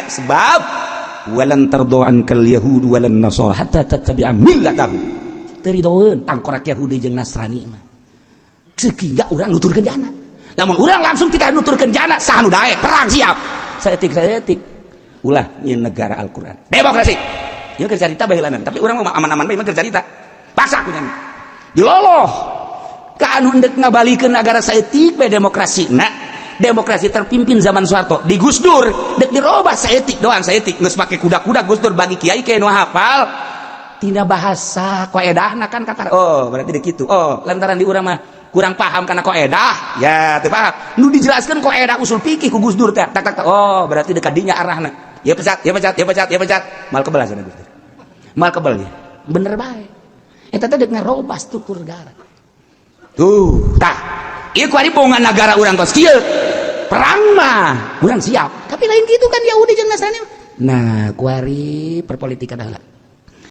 Sebab walan tardha ankal yahud walan nasara hatta tattabi'a millatahum. Teu ridoeun tangkorak Yahudi jeung Nasrani mah. Sehingga urang nuturkeun jana. Lamun urang langsung tidak nuturkeun jana, saha nu daek perang siap. Saeutik saeutik. Ulah nyeun negara Al-Qur'an. Demokrasi. Ieu keur carita baheulanan, tapi urang mah aman-aman bae mah keur carita. Paksa ku nyana. Diloloh. Ka anu endek ngabalikeun negara saeutik bae demokrasi. Nah, demokrasi terpimpin zaman Soeharto di Gus Dur dek dirobah saeutik doang, saeutik geus make kuda-kuda Gus Dur. Bagi kiai kiai nu hafal tina bahasa koedahna kan kata, oh berarti dek kitu. Oh, lantaran di urang mah kurang paham karena koedah ya teu paham nu dijelaskan koedah usul fikih ku Gus Dur teh, tak tak tak. Oh, berarti dekat dinya arahna ya pecat ya, pecat ya, pecat ya, pecat. Mal kebal sana Gus Dur, mal kebal ya, bener bae eta teh dek ngarobah struktur negara tuh. Tah, ieu kuari bongan negara urang kos kieu, perang mah urang siap, tapi lain gitu kan Yahudi jeung Nasrani. Nah, kuari perpolitikan heula.